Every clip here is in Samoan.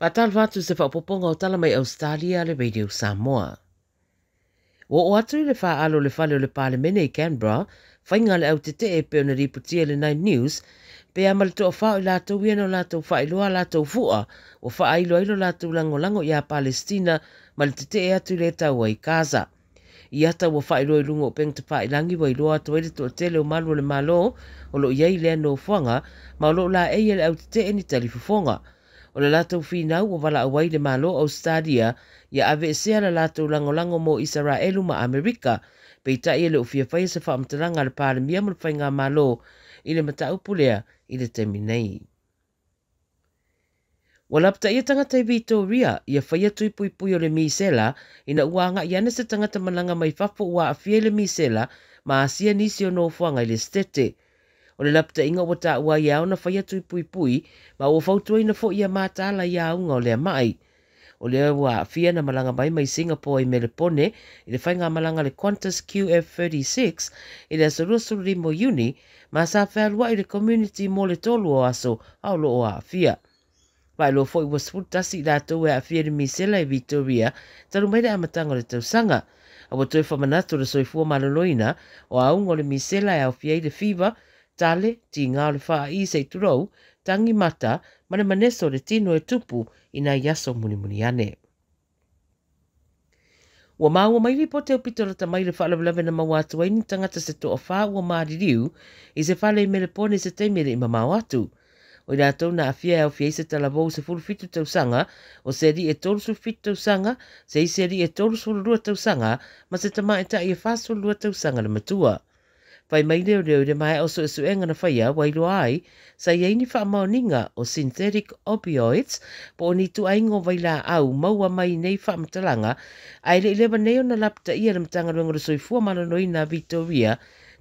Faatalofa atu i se faaopoopoga o tala mai Ausetalia a le Radio Samoa. Ua oo atu i le faaalo o le fale o le Palemene i Canberra, faiga a le au tetee e pei ona lipotia e le Nine News, pe a ma le toafa o i latou ia na o latou faailoa a latou fua ua faailo ai lo latou lagolago ia Palesitina ma le tetee atu i le taua i Gaza. I ata ua faailoa i luga o upega tafailagi ua iloa atu ai le toatele o malu o le Malo o lo o i ai i lea nofoaga ma o lo o laei e le au tetee ni talifofoga. O le latou finau ua valaau ai le Malo o Ausetalia ia aveesea le latou lagolago mo Isaraelu ma Amerika, peitai e le o fia faia se faamatalaga a le Palemia ma le Faigamalo i le mataupu lea i le taimi nei. Ua lapataia tagata i Vitoria ia faia tui puipui o le misela ina ua agai ane se tagata malaga mai fafo ua aafia i le misela ma asia nisi o nofoaga i le Esetete. O le lapataiga ua taua ai e ao ona faia tui puipui ma ua fautuaina foi ia mataala i auga o lea mai. O lea ua aafia na malaga mai mai Singapore i Melepone i le faigamalaga le Qantas QF36 i le aso 25 o Iuni ma sa fealuai i le community mo le 3 o aso a o lo o aafia. Faailoa foi ua 11 i latou e aafia i le misela i Victoria talu mai le amataga o le tausaga. A ua toe faamanatu le soifua maloloina o auga o le misela e aofia ai le fiva, tale, tiga o le faai se i tulou, tangi mata, ma le maneso o le tino e tupu i nai aso mulimuli ane. Ua maua mai lipote o pito lata mai le faalavelave na maua atu ai ni tagata se toafa ua maliliu i se fale i Melepone i se taimi e le i mamao atu. O i latou na aafia e aofia ai se talavou 17 tausaga, o se alii e 37 tausaga, se isi alii e 32 tausaga, ma se tamaitai e 42 tausaga le matua. Fai mai leoleo i le maea o suesuega na faia ua iloa ai, sa i ai ni faamaoniga o synthetic opioids po o ni ituaiga o vailaau maua mai nei faamatalaga, ae le i leva nei ona lapataia le Matagaluega o le Soifua Maloloina a Victoria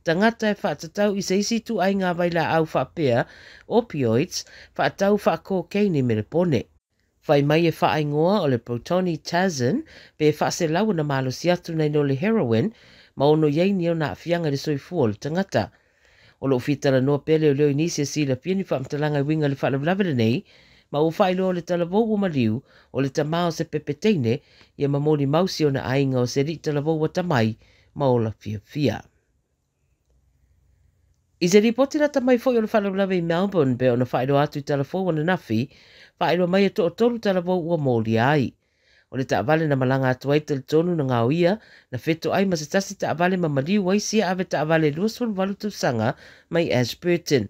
tagata e faatatau i se isi ituaiga vailaau faapea opioids faatau faakokeini Melepone. Fai mai e faaingoa o le protonitazene pe faaselau ona malosi atu nai lo le heroin ma ono i ai ni ona aafiaga i le soifua o le tagata. O loo fia talanoa pea leoleo i nisi e silafia ni faamatalaga e uiga i le faalavelave lenei, ma ua faailoa o le talavou ua maliu o le tamā o se pepeteine ia ma molimau si ona aiga o se alii talavou ua tamai ma ola fiafia. I se lipoti lata mai foi o le faalavelave i Melbourne pe ona faailoa atu i talafou ananafi, faailoa mai e toatolu talavou ua molia ai. O le taavale na malaga atu ai talitonu na gaoia, na feto ai ma se tasi taavale ma maliu ai sia ave taavale 28 tausaga mai Ashburton.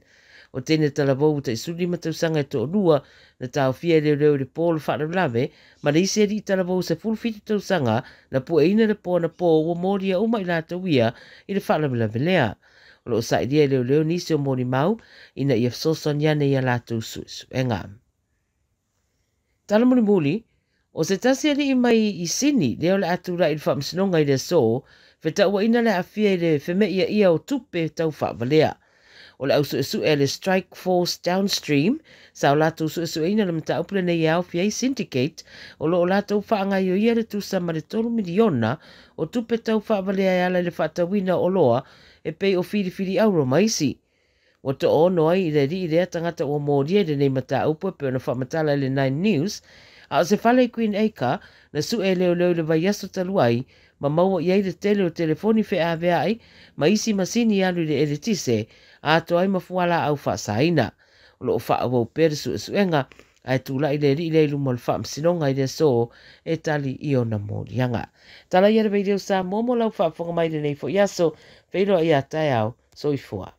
O tene talavou ua 15 tausaga e toalua na taofia e leoleo i le pō o le faalavelave, ma le isi alii talavou 17 tausaga na pueina le pō na pō ua molia uma i latou ia i le faalavelave lea. O loo sailia e leoleo nisi o molimau ina ia fesoasoani ane ia latou suesuega. Tala mulimuli, o se tasi alii mai i Sini lea o le a tulai i le faamasinoga i le aso, fetauaina le aafia i le femeia o tupe tau faavalea. O le au suesue a le Strike Force Downstream, sa o latou suesueina le mataupu lenei e aofia ai Syndicate, o loo latou faagaioia le tusa ma le 3 miliona o tupe tau faavalea e ala i le faatauina o oloa e pei o filifili auro ma isi. Ua toaono ai i le alii lea tagata ua molia i lenei mataupu e pei ona faamatala i le Nine News, a o se fale i Green Acre na sue e leoleo i le vaiaso talu ai ma maua i ai le tele o telefoni feaveai ma isi masini alu i le eletise atoa ai ma fualaau faasaina. O loo faaauau pea le suesuega ae tulai le alii lea i luma o le faamasinoga i le aso e tali i ona moliaga. Tala ia le Radio Samoa mo lau faafofoga mai lenei foi aso, feiloai ia taeao, soifua.